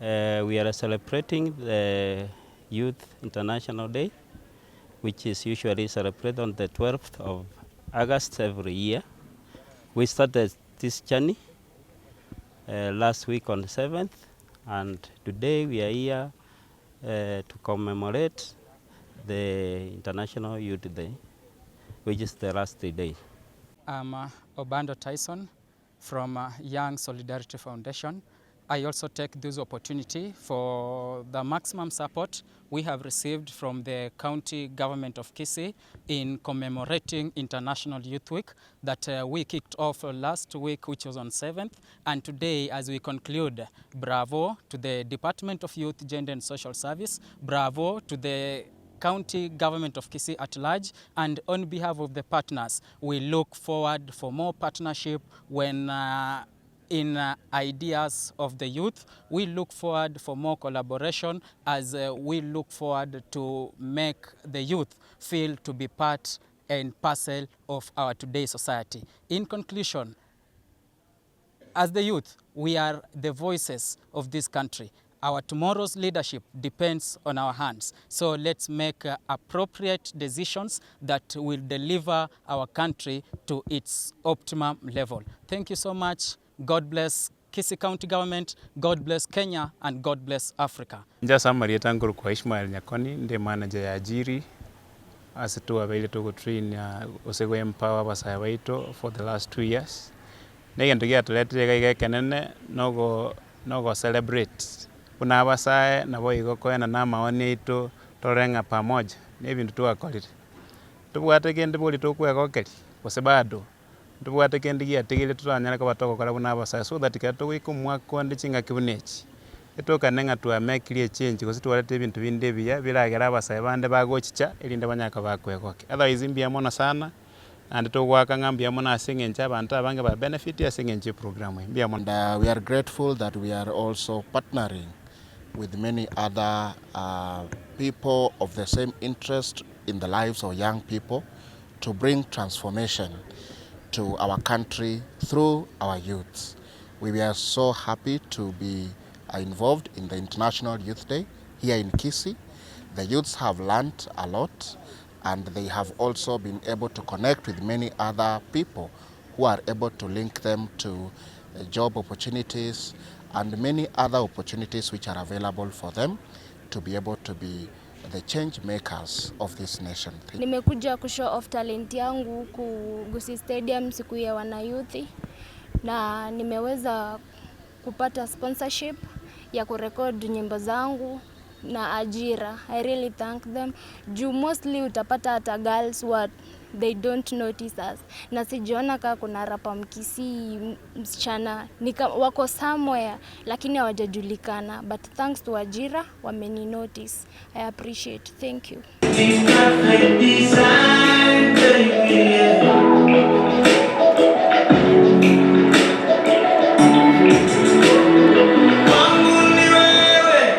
We are celebrating the Youth International Day which is usually celebrated on the 12th of August every year. We started this journey last week on the 7th and today we are here to commemorate the International Youth Day which is the last day. I'm Obando Tyson from Young Solidarity Foundation. I also take this opportunity for the maximum support we have received from the county government of Kisii in commemorating International Youth Week that we kicked off last week which was on 7th and today as we conclude bravo to the Department of Youth, Gender and Social Service, bravo to the county government of Kisii at large and on behalf of the partners we look forward for more partnership when in ideas of the youth. We look forward for more collaboration as we look forward to make the youth feel to be part and parcel of our today society. In conclusion, as the youth, we are the voices of this country. Our tomorrow's leadership depends on our hands. So let's make appropriate decisions that will deliver our country to its optimum level. Thank you so much. God bless Kisii County Government, God bless Kenya and God bless Africa. Inche ase amarieta nkorokwa Ishmael Nyakoni, nde manager ya Ajiri, ase twabeire togotrain gose go empower abasae baito for the last 2 years. Na egento giatoretire iga iga ekenene nogo nogo celebrate buna abasae naboigo koenana amaoni aito torore ng'a pamoja na ebinto twakorire. Tobwate kende bori tokwegokeria gose bado, ntobwate kende giatigeire toranyare koba togokora buna abasae so that ekero togoika omwaka onde chingaki buna echi, etokane ng'a twamekire echange gose twarete ebinto binde ebiya biragere abasae bande bagochicha erinde banyare koba bakwegokia. Otherwise mbuya mono sana, naende togoaka ng'a mbuya mono ase eng'encho abanto abange ba benefit ase eng'encho ya eprogram eye, mbuya mono. And we are grateful that we are also partnering with many other people of the same interest in the lives of young people to bring transformation to our country through our youths. We are so happy to be involved in the International Youth Day here in Kisii. The youths have learned a lot and they have also been able to connect with many other people who are able to link them to job opportunities and many other opportunities which are available for them to be able to be the change makers of this nation. Nimekuja kushow off talent yangu huku Gusii Stadium siku ya wanayouth na nimeweza kupata sponsorship ya kurecord nyimbo zangu na ajira. I really thank them. Juu mostly utapata hata girls what they don't notice us. Na sijaona kaa kuna rapper Mkisii msichana nika, wako somewhere lakini hawajajulikana but thanks to Ajira wameni notice. I appreciate. Thank you. Perfect design.